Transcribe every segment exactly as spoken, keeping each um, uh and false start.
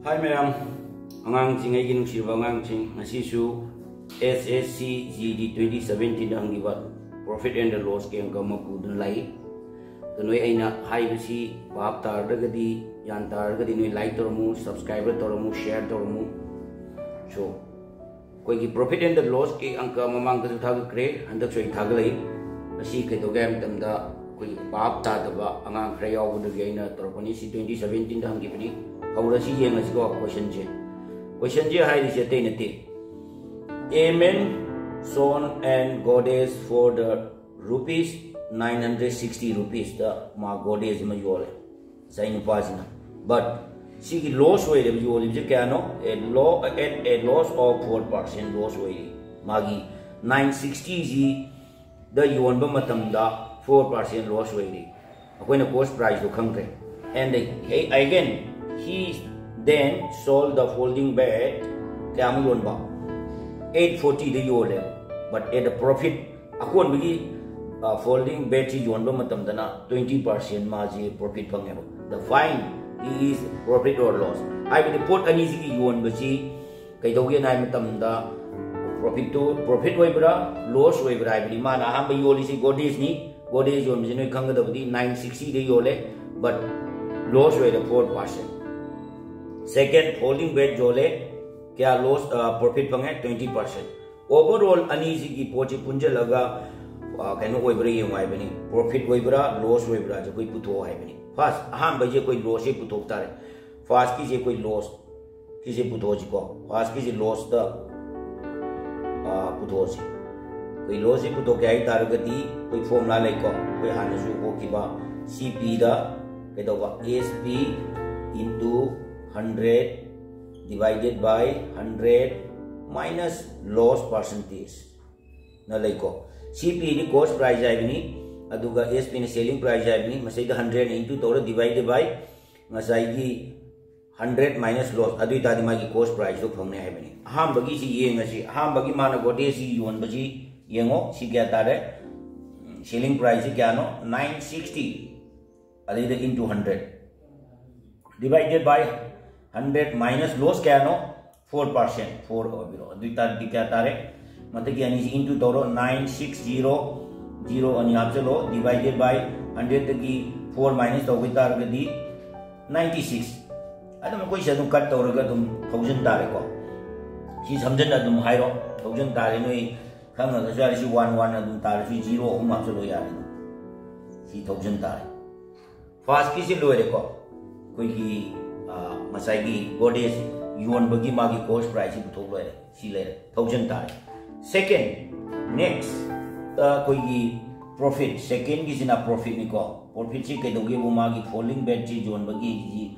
ꯍꯥꯏ ꯃꯌꯥꯝ, ꯑꯉꯥꯡꯁꯤꯡ, ꯑꯩꯒꯤ ꯅꯨꯡꯁꯤꯔꯕ ꯑꯉꯥꯡꯁꯤꯡ, ꯉꯁꯤꯁꯨ S S C G D twenty seventeen the ꯍꯪꯈꯤꯕ profit and loss ꯀꯤ ꯑꯪꯀ ꯑꯃ ꯄꯨꯗꯨꯅ ꯂꯥꯛꯏ꯫ ꯑꯗꯣ ꯅꯣꯏ ꯑꯩꯅ ꯍꯥꯏꯕꯁꯤ ꯚꯥꯞ ꯇꯥꯔꯒꯗꯤ, ꯒ꯭ꯌꯥꯟ ꯇꯥꯔꯒꯗꯤ ꯅꯣꯏ like ꯇꯧꯔꯝꯃꯨ, subscribe ꯇꯧꯔꯝꯃꯨ, share ꯇꯧꯔꯝꯃꯨ꯫ So, ꯑꯩꯈꯣꯏꯒꯤ profit and loss ꯀꯤ ꯑꯪꯀ ꯃꯃꯥꯡꯗꯁꯨ ꯊꯥꯒꯠꯈ꯭ꯔꯦ, ꯍꯟꯗꯛꯁꯨ ꯑꯩ ꯊꯥꯒꯠꯂꯛꯏ꯫ ꯃꯁꯤ ꯀꯩꯗꯧꯒꯦ ꯍꯥꯏꯕ ꯃꯇꯝꯗ, ꯑꯩꯈꯣꯏꯒꯤ ꯚꯥꯞ ꯇꯥꯗꯕ ꯑꯉꯥꯡ ꯈꯔ ꯌꯥꯎꯕꯗꯨꯒꯤ ꯑꯩꯅ ꯇꯧꯔꯛꯄꯅꯤ꯫ ꯁꯤ twenty seventeen ꯗ ꯍꯪꯈꯤꯕꯅꯤ꯫ ꯍꯧꯔꯁꯤ ꯌꯦꯡꯉꯁꯤꯀꯣ question ꯁꯦ꯫ Question ꯁꯦ ꯍꯥꯏꯔꯤꯁꯦ ꯑꯇꯩ ꯅꯠꯇꯦ, "A man sold an goddess for the rupees nine hundred sixty rupees" ꯗ ꯃꯥ goddess ꯑꯃ ꯌꯣꯜꯂꯦ ꯉꯁꯥꯏ ꯅꯨꯄꯥꯁꯤꯅ꯫ But ꯁꯤꯒꯤ loss ꯑꯣꯏꯔꯤꯕ, ꯌꯣꯜꯂꯤꯕꯁꯦ ꯀꯌꯥꯅꯣ? A lo-, at a loss of four percent loss ꯑꯣꯏꯔꯤ꯫ ꯃꯥꯒꯤ nine sixty ꯁꯤꯗ ꯌꯣꯟꯕ ꯃꯇꯝꯗ four percent loss ꯑꯣꯏꯔꯤ꯫ ꯑꯩꯈꯣꯏꯅ cost price ꯇꯣ ꯈꯪꯗ꯭ꯔꯦ꯫ And he, again, he then sold the folding bed, ꯀꯌꯥꯃꯨꯛ ꯌꯣꯟꯕ? Eight forty ꯗ ꯌꯣꯜꯂꯦ꯫ But at a profit, ꯑꯀꯣꯟꯕꯒꯤ, ꯑ, folding bed ꯁꯤ ꯌꯣꯟꯕ ꯃꯇꯝꯗꯅ twenty percent ꯃꯥꯁꯤ profit ꯐꯪꯉꯦꯕ꯫ The find is profit or loss, ꯍꯥꯏꯕꯗꯤ ꯄꯣꯠ ꯑꯅꯤꯁꯤꯒꯤ ꯌꯣꯟꯕꯁꯤ ꯀꯩꯗꯧꯒꯦꯅ ꯍꯥꯏꯕ ꯃꯇꯝꯗ, profit ꯇꯨ, profit ꯑꯣꯏꯕ꯭ꯔꯥ, loss ꯑꯣꯏꯕ꯭ꯔꯥ ꯍꯥꯏꯕꯅꯤ꯫ ꯃꯥꯅ ꯑꯍꯥꯟꯕ ꯌꯣꯜꯂꯤꯁꯤ goddess ꯅꯤ꯫ Goddess ꯌꯣꯟꯕꯁꯤ ꯅꯣꯏ ꯈꯪꯒꯗꯕꯗꯤ nine sixty ꯗ ꯌꯣꯜꯂꯦ, but loss ꯑꯣꯏꯔꯦ four percent꯫ Second, folding bed ꯌꯣꯜꯂꯦ, ꯀꯌꯥ loss, ꯑ, profit ꯐꯪꯉꯦ? Twenty percent꯫ Overall ꯑꯅꯤꯁꯤꯒꯤ ꯄꯣꯠꯁꯤ ꯄꯨꯟꯁꯤꯜꯂꯒ, ꯑ, ꯀꯩꯅꯣ ꯑꯣꯏꯕ꯭ꯔꯥ ꯌꯦꯡꯉꯨ ꯍꯥꯏꯕꯅꯤ, profit ꯑꯣꯏꯕ꯭ꯔꯥ, loss ꯑꯣꯏꯕ꯭ꯔꯥꯁꯦ ꯑꯩꯈꯣꯏ ꯄꯨꯊꯣꯛꯑꯣ ꯍꯥꯏꯕꯅꯤ꯫ First, ꯑꯍꯥꯟꯕꯁꯦ ꯑꯩꯈꯣꯏ loss ꯁꯦ ꯄꯨꯊꯣꯛ ꯇꯥꯔꯦ꯫ First ꯀꯤꯁꯦ ꯑꯩꯈꯣꯏ loss, ꯁꯤꯁꯦ ꯄꯨꯊꯣꯛꯑꯁꯤꯀꯣ꯫ First ꯀꯤꯁꯦ loss ꯇ, ꯑ, ꯄꯨꯊꯣꯛꯑꯁꯤ꯫ ꯑꯩꯈꯣꯏ loss ꯁꯦ ꯄꯨꯊꯣꯛꯀꯦ ꯍꯥꯏ ꯇꯥꯔꯒꯗꯤ ꯑꯩꯈꯣꯏ formula ꯂꯩꯀꯣ, ꯑꯩꯈꯣꯏ ꯍꯥꯟꯅꯁꯨ ꯍꯣꯠꯈꯤꯕ꯫ C P ꯗ ꯀꯩꯗꯧꯕ? S P into hundred divided by hundred minus loss percentage ꯅ ꯂꯩꯀꯣ꯫ C P ꯗꯤ cost price ꯍꯥꯏꯕꯅꯤ, ꯑꯗꯨꯒ S P ꯅ selling price ꯍꯥꯏꯕꯅꯤ꯫ ꯃꯁꯤꯗ hundred ꯅ into ꯇꯧꯔ divided by ꯉꯁꯥꯏꯒꯤ hundred minus loss, ꯑꯗꯨ ꯑꯣꯏꯇꯥꯔꯗꯤ ꯃꯥꯒꯤ cost price ꯇꯣ ꯐꯪꯅꯤ ꯍꯥꯏꯕꯅꯤ꯫ ꯑꯍꯥꯟꯕꯒꯤꯁꯤ ꯌꯦꯡꯉꯁꯤ꯫ ꯑꯍꯥꯟꯕꯒꯤ ꯃꯥꯅ goddess ꯁꯤ ꯌꯣꯟꯕꯁꯤ ꯌꯦꯡꯉꯣ, ꯁꯤ ꯀꯌꯥ ꯇꯥꯔꯦ? Selling price ꯁꯤ ꯀꯌꯥꯅꯣ? Nine sixty꯫ ꯑꯗꯩꯗ into hundred divided by hundred minus loss ꯀꯌꯥꯅꯣ? Four percent. ꯐꯣꯔ ꯑꯣꯏꯕꯤꯔꯣ꯫ ꯑꯗꯨ ꯑꯣꯏꯇꯥꯔꯗꯤ ꯀꯌꯥ ꯇꯥꯔꯦ? ꯃꯊꯛꯀꯤ ꯑꯅꯤꯁꯤ ꯏꯟꯇꯨ ꯇꯧꯔꯣ꯫ ꯅꯥꯏꯟ ꯁꯤꯛꯁ ꯖꯤꯔꯣ, ꯖꯤꯔꯣ ꯑꯅꯤ ꯍꯥꯞꯆꯜꯂꯣ, ꯗꯤꯚꯥꯏꯗꯦꯠ ꯕꯥꯏ ꯍꯟꯗ꯭ꯔꯦꯠꯇꯒꯤ ꯐꯣꯔ ꯃꯥꯏꯅꯁ ꯇꯧꯕ ꯇꯥꯔꯒꯗꯤ ꯅꯥꯏꯟꯇꯤ ꯁꯤꯛꯁ꯫ ꯑꯗꯨꯝ ꯑꯩꯈꯣꯏꯁꯦ ꯑꯗꯨꯝ ꯀꯠ ꯇꯧꯔꯒ ꯑꯗꯨꯝ ꯊꯥꯎꯖꯟ ꯇꯥꯔꯦꯀꯣ꯫ ꯁꯤ ꯁꯝꯖꯟꯅ ꯑꯗꯨꯝ ꯍꯥꯏꯔꯣ꯫ ꯊꯥꯎꯖꯟ ꯇꯥꯔꯦ, ꯅꯣꯏ ꯈꯪꯉꯒꯁꯨ ꯌꯥꯔꯦ꯫ ꯁꯤ ꯋꯥꯟ ꯋꯥꯟ ꯑꯗꯨꯝ ꯇꯥꯔꯁꯨ, ꯖꯤꯔꯣ ꯑꯍꯨꯝ ꯍꯥꯞꯆꯜꯂꯣ, ꯌꯥꯔꯦ ꯑꯗꯨꯝ꯫ ꯁꯤ ꯊꯥꯎꯖꯟ ꯇꯥꯔꯦ꯫ ꯐꯥꯔꯁꯀꯤꯁꯤ ꯂꯣꯏꯔꯦꯀꯣ꯫ ꯑꯩꯈꯣꯏꯒꯤ, ꯑ, ꯉꯁꯥꯏꯒꯤ ꯒꯣꯗ꯭ꯔꯦꯖ ꯌꯣꯟꯕꯒꯤ ꯃꯥꯒꯤ ꯀꯣꯁ ꯄ꯭ꯔꯥꯏꯁꯁꯤ ꯄꯨꯊꯣꯛ ꯂꯣꯏꯔꯦ꯫ ꯁꯤ ꯂꯩꯔꯦ, ꯊꯥꯎꯖꯟ ꯇꯥꯔꯦ꯫ ꯁꯦꯀꯦꯟ, ꯅꯦꯛꯁ, ꯑꯩꯈꯣꯏꯒꯤ ꯄ꯭ꯔꯣꯐꯤꯠ꯫ ꯁꯦꯀꯦꯟꯒꯤꯁꯤꯅ ꯄ꯭ꯔꯣꯐꯤꯠꯅꯤꯀꯣ꯫ ꯄ꯭ꯔꯣꯐꯤꯠꯁꯤ ꯀꯩꯗꯧꯒꯦꯕꯨ, ꯃꯥꯒꯤ ꯐꯣꯜꯗꯤꯡ ꯕꯦꯠꯁꯤ ꯌꯣꯟꯕꯒꯤ,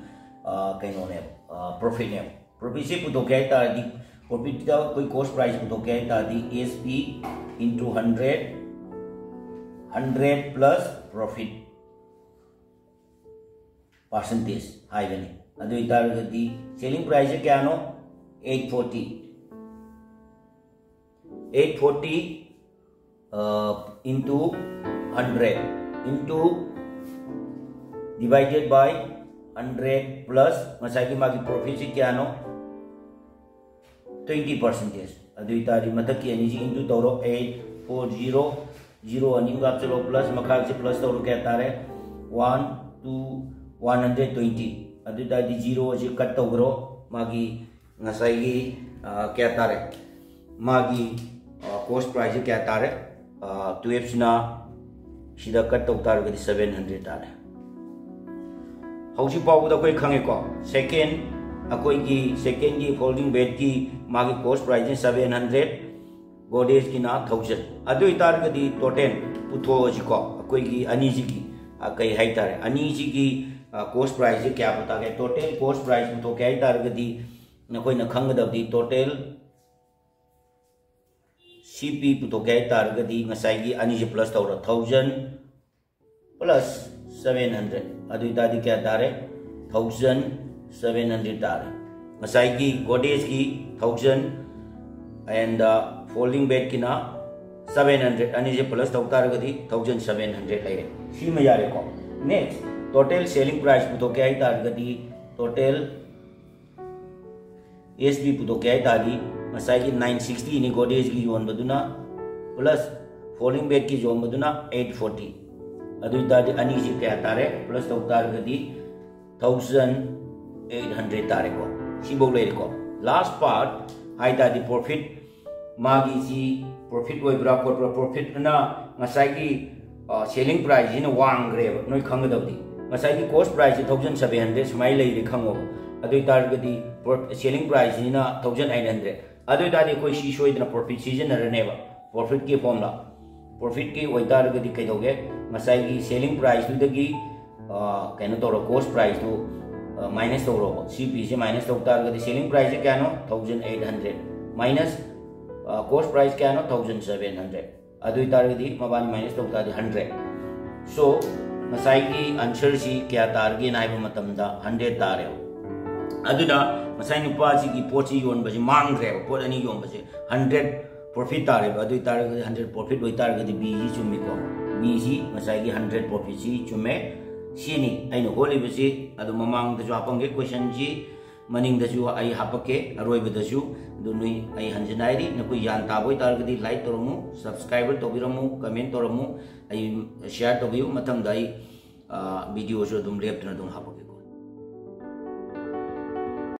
ꯑ, ꯀꯩꯅꯣꯅꯦꯕ, ꯑ, ꯄ꯭ꯔꯣꯐꯤꯠꯅꯦꯕ꯫ ꯄ꯭ꯔꯣꯐꯤꯠꯁꯤ ꯄꯨꯊꯣꯛꯀꯦ ꯍꯥꯏ ꯇꯥꯔꯗꯤ, ꯄ꯭ꯔꯣꯐꯤꯠꯇ ꯑꯩꯈꯣꯏ ꯀꯣꯁ ꯄ꯭ꯔꯥꯏꯁ ꯄꯨꯊꯣꯛꯀꯦ ꯍꯥꯏ ꯇꯥꯔꯗꯤ, S P into hundred, hundred plus profit percentage ꯍꯥꯏꯒꯅꯤ꯫ ꯑꯗꯨ ꯑꯣꯏꯇꯥꯔꯒꯗꯤ ꯁꯦꯂꯤꯡ ꯄ꯭ꯔꯥꯏꯁꯁꯦ ꯀꯌꯥꯅꯣ? Eight forty꯫ Eight forty, uh, into hundred into divided by hundred plus ꯉꯁꯥꯏꯒꯤ ꯃꯥꯒꯤ ꯄ꯭ꯔꯣꯐꯤꯠꯁꯤ ꯀꯌꯥꯅꯣ? Twenty percentage꯫ ꯑꯗꯨ ꯑꯣꯏꯇꯥꯔꯗꯤ ꯃꯊꯛꯀꯤ ꯑꯅꯤꯁꯤ ꯏꯟꯇꯨ ꯇꯧꯔꯣ꯫ Eight four zero, zero ꯑꯅꯤ ꯑꯃꯒ ꯍꯥꯞꯆꯤꯜꯂꯣ, ꯄ꯭ꯂꯁ ꯃꯈꯥꯒꯤꯁꯤ ꯄ꯭ꯂꯁ ꯇꯧꯔꯣ, ꯀꯌꯥ ꯇꯥꯔꯦ? One two, one hundred twenty꯫ ꯑꯗꯨ ꯑꯣꯏꯇꯥꯔꯗꯤ ꯖꯤꯔꯣ ꯑꯁꯤ ꯀꯠ ꯇꯧꯈ꯭ꯔꯣ꯫ ꯃꯥꯒꯤ ꯉꯁꯥꯏꯒꯤ, ꯑ, ꯀꯌꯥ ꯇꯥꯔꯦ? ꯃꯥꯒꯤ, ꯑ, ꯀꯣꯁ ꯄ꯭ꯔꯥꯏꯁꯁꯦ ꯀꯌꯥ ꯇꯥꯔꯦ? ꯑ, ꯇꯨꯌꯦꯜꯞꯁꯤꯅ ꯁꯤꯗ ꯀꯠ ꯇꯧ ꯇꯥꯔꯒꯗꯤ seven hundred ꯇꯥꯔꯦ꯫ ꯍꯧꯖꯤꯛ ꯐꯥꯎꯕꯗ ꯑꯩꯈꯣꯏ ꯈꯪꯉꯦꯀꯣ, ꯁꯦꯀꯦꯟ, ꯑꯩꯈꯣꯏꯒꯤ ꯁꯦꯀꯦꯟꯒꯤ ꯐꯣꯜꯗꯤꯡ ꯕꯦꯠꯀꯤ ꯃꯥꯒꯤ ꯀꯣꯁ ꯄ꯭ꯔꯥꯏꯁꯁꯦ seven hundred, ꯒꯣꯗ꯭ꯔꯦꯖꯀꯤꯅ thousand꯫ ꯑꯗꯨ ꯑꯣꯏꯇꯥꯔꯒꯗꯤ ꯇꯣꯇꯦꯜ ꯄꯨꯊꯣꯛꯑꯁꯤꯀꯣ, ꯑꯩꯈꯣꯏꯒꯤ ꯑꯅꯤꯁꯤꯒꯤ, ꯑ, ꯀꯩ ꯍꯥꯏꯇꯥꯔꯦ, ꯑꯅꯤꯁꯤꯒꯤ, ꯑ, ꯀꯣꯁ ꯄ꯭ꯔꯥꯏꯁꯁꯦ ꯀꯌꯥ ꯄꯨꯊꯣꯛꯀꯦ? ꯇꯣꯇꯦꯜ ꯀꯣꯁ ꯄ꯭ꯔꯥꯏꯁ ꯄꯨꯊꯣꯛꯀꯦ ꯍꯥꯏ ꯇꯥꯔꯒꯗꯤ ꯅꯈꯣꯏꯅ ꯈꯪꯒꯗꯕꯗꯤ ꯇꯣꯇꯦꯜ C P ꯄꯨꯊꯣꯛꯀꯦ ꯍꯥꯏ ꯇꯥꯔꯒꯗꯤ ꯉꯁꯥꯏꯒꯤ ꯑꯅꯤꯁꯦ ꯄ꯭ꯂꯁ ꯇꯧꯔꯣ, thousand plus seven hundred꯫ ꯑꯗꯨ ꯑꯣꯏꯇꯥꯔꯗꯤ ꯀꯌꯥ ꯇꯥꯔꯦ? Thousand seven hundred ꯇꯥꯔꯦ꯫ ꯉꯁꯥꯏꯒꯤ ꯒꯣꯗ꯭ꯔꯦꯖꯀꯤ thousand and, uh, folding bedꯀꯤꯅ seven hundred, ꯑꯅꯤꯁꯦ ꯄ꯭ꯂꯁ ꯇꯧ ꯇꯥꯔꯒꯗꯤ thousand seven hundred ꯂꯩꯔꯦ꯫ ꯁꯤꯃ ꯌꯥꯔꯦꯀꯣ꯫ ꯅꯦꯛꯁ, ꯇꯣꯇꯦꯜ ꯁꯦꯂꯤꯡ ꯄ꯭ꯔꯥꯏꯁ ꯄꯨꯊꯣꯛꯀꯦ ꯍꯥꯏ ꯇꯥꯔꯒꯗꯤ ꯇꯣꯇꯦꯜ ꯑꯦꯁ ꯄꯤ ꯄꯨꯊꯣꯛꯀꯦ ꯍꯥꯏ ꯇꯥꯔꯗꯤ ꯉꯁꯥꯏꯒꯤ ꯅꯥꯏꯟ ꯁꯤꯛꯁꯇꯤꯅꯤ ꯒꯣꯗ꯭ꯔꯦꯖꯀꯤ ꯌꯣꯟꯕꯗꯨꯅ, ꯄ꯭ꯂꯁ ꯐꯣꯜꯗꯤꯡ ꯕꯦꯗꯀꯤ ꯌꯣꯟꯕꯗꯨꯅ ꯑꯩꯠ ꯐꯣꯔꯇꯤ꯫ ꯑꯗꯨ ꯑꯣꯏ ꯇꯥꯔꯗꯤ ꯑꯅꯤꯁꯤ ꯀꯌꯥ ꯇꯥꯔꯦ? ꯄ꯭ꯂꯁ ꯇꯧ ꯇꯥꯔꯒꯗꯤ ꯊꯥꯎꯖꯟ ꯑꯩꯠ ꯍꯟꯗ꯭ꯔꯦꯗ ꯇꯥꯔꯦꯀꯣ꯫ ꯁꯤꯐꯧ ꯂꯩꯔꯦꯀꯣ꯫ ꯂꯥꯁ ꯄꯥꯔꯠ ꯍꯥꯏ ꯇꯥꯔꯗꯤ ꯄ꯭ꯔꯣꯐꯤꯠ, ꯃꯥꯒꯤꯁꯤ ꯄ꯭ꯔꯣꯐꯤꯠ ꯑꯣꯏꯕ꯭ꯔꯥ ꯈꯣꯠꯄ꯭ꯔꯥ? ꯄ꯭ꯔꯣꯐꯤꯠꯅ ꯉꯁꯥꯏꯒꯤ ꯁꯦꯂꯤꯡ ꯄ꯭ꯔꯥꯏꯁꯁꯤꯅ ꯋꯥꯡꯈ꯭ꯔꯦꯕ꯫ ꯅꯣꯏ ꯈꯪꯒꯗꯕꯗꯤ ꯉꯁꯥꯏꯒꯤ ꯀꯣꯁ ꯄ꯭ꯔꯥꯏꯁꯁꯤ ꯊꯥꯎꯖꯟ ꯁꯕꯦꯟ ꯍꯟꯗ꯭ꯔꯦꯗ ꯁꯨꯃꯥꯏꯅ ꯂꯩꯔꯦ ꯈꯪꯉꯣꯕ꯫ ꯑꯗꯨ ꯑꯣꯏ ꯇꯥꯔꯒꯗꯤ ꯁꯦꯂꯤꯡ ꯄ꯭ꯔꯥꯏꯁꯁꯤꯅ ꯊꯥꯎꯖꯟ ꯑꯩꯠ ꯍꯟꯗ꯭ꯔꯦꯗ꯫ ꯑꯗꯨ ꯑꯣꯏ ꯇꯥꯔꯗꯤ ꯑꯩꯈꯣꯏ ꯁꯤ ꯁꯣꯏꯗꯅ ꯄ꯭ꯔꯣꯐꯤꯠ ꯁꯤꯖꯤꯟꯅꯔꯅꯦꯕ꯫ ꯄ꯭ꯔꯣꯐꯤꯠꯀꯤ ꯐꯣꯔꯃꯨꯂꯥ, ꯄ꯭ꯔꯣꯐꯤꯠꯀꯤ ꯑꯣꯏꯇꯥꯔꯒꯗꯤ ꯀꯩꯗꯧꯒꯦ? ꯉꯁꯥꯏꯒꯤ ꯁꯦꯂꯤꯡ ꯄ꯭ꯔꯥꯏꯁꯇꯨꯗꯒꯤ ꯀꯩꯅꯣ ꯇꯧꯔꯣ, ꯀꯣꯁ ꯄ꯭ꯔꯥꯏꯁꯇꯨ ꯃꯥꯏꯅꯁ ꯇꯧꯔꯣꯕ꯫ ꯁꯤ ꯄꯤꯁꯦ ꯃꯥꯏꯅꯁ ꯇꯧ ꯇꯥꯔꯒꯗꯤ ꯁꯦꯂꯤꯡ ꯄ꯭ꯔꯥꯏꯁꯁꯦ ꯀꯌꯥꯅꯣ? ꯊꯥꯎꯖꯟ ꯑꯩꯠ ꯍꯟꯗ꯭ꯔꯦꯗ ꯃꯥꯏꯅꯁ ꯀꯣꯁ ꯄ꯭ꯔꯥꯏꯁ ꯀꯌꯥꯅꯣ? Thousand seven hundred. ꯑꯗꯨ ꯑꯣꯏ ꯇꯥꯔꯒꯗꯤ ꯃꯕꯥꯅꯤ ꯃꯥꯏꯅꯁ ꯇꯧ ꯇꯥꯔꯗꯤ ꯍꯟꯗ꯭ꯔꯦꯗ꯫ ꯁꯣ ꯉꯁꯥꯏꯒꯤ ꯑꯟꯁꯔꯁꯤ ꯀꯌꯥ ꯇꯥꯔꯒꯦꯅ ꯍꯥꯏꯕ ꯃꯇꯝꯗ ꯍꯟꯗ꯭ꯔꯦꯗ ꯇꯥꯔꯦꯕ꯫ ꯑꯗꯨꯅ ꯉꯁꯥꯏ ꯅꯨꯄꯥꯁꯤꯒꯤ ꯄꯣꯠꯁꯤ ꯌꯣꯟꯕꯁꯤ ꯃꯥꯡꯈ꯭ꯔꯦꯕ, ꯄꯣꯠ ꯑꯅꯤ ꯌꯣꯟꯕꯁꯦ ꯍꯟꯗ꯭ꯔꯦꯗ ꯄ꯭ꯔꯣꯐꯤꯠ ꯇꯥꯔꯦꯕ꯫ ꯑꯗꯨ ꯑꯣꯏ ꯇꯥꯔꯒꯗꯤ ꯍꯟꯗ꯭ꯔꯦꯗ ꯄ꯭ꯔꯣꯐꯤꯠ ꯑꯣꯏ ꯇꯥꯔꯒꯗꯤ ꯕꯤꯁꯤ ꯆꯨꯝꯃꯤꯀꯣ꯫ ꯕꯤꯁꯤ ꯉꯁꯥꯏꯒꯤ ꯍꯟꯗ꯭ꯔꯦꯗ ꯄ꯭ꯔꯣꯐꯤꯠꯁꯤ ꯆꯨꯝꯃꯦ꯫ ꯁꯤꯅꯤ ꯑꯩꯅ ꯍꯣꯠꯂꯤꯕꯁꯤ꯫ ꯑꯗꯨ ꯃꯃꯥꯡꯗꯁꯨ ꯍꯥꯞꯄꯝꯒꯦ ꯀꯣꯏꯁꯟꯁꯤ, ꯃꯅꯤꯡꯗꯁꯨ ꯑꯩ ꯍꯥꯞꯄꯛꯀꯦ ꯑꯔꯣꯏꯕꯗꯁꯨ꯫ ꯑꯗꯨ ꯅꯣꯏ ꯑꯩ ꯍꯟꯖꯤꯟ ꯍꯥꯏꯔꯤ, ꯅꯈꯣꯏ ꯒ꯭ꯌꯥꯟ ꯇꯥꯕ ꯑꯣꯏꯇꯥꯔꯒꯗꯤ ꯂꯥꯏꯛ ꯇꯧꯔꯝꯃꯨ, ꯁꯕꯁꯀ꯭ꯔꯥꯏꯕꯔ ꯇꯧꯕꯤꯔꯝꯃꯨ, ꯀꯃꯦꯟ ꯇꯧꯔꯝꯃꯨ, ꯑꯩ ꯁꯤꯌꯥꯔ ꯇꯧꯕꯤꯌꯨ꯫ ꯃꯊꯪꯗ ꯑꯩ ꯚꯤꯗꯤꯑꯣꯁꯨ ꯑꯗꯨꯝ ꯂꯦꯞꯇꯅ ꯑꯗꯨꯝ ꯍꯥꯞꯄꯛꯀꯦꯀꯣ꯫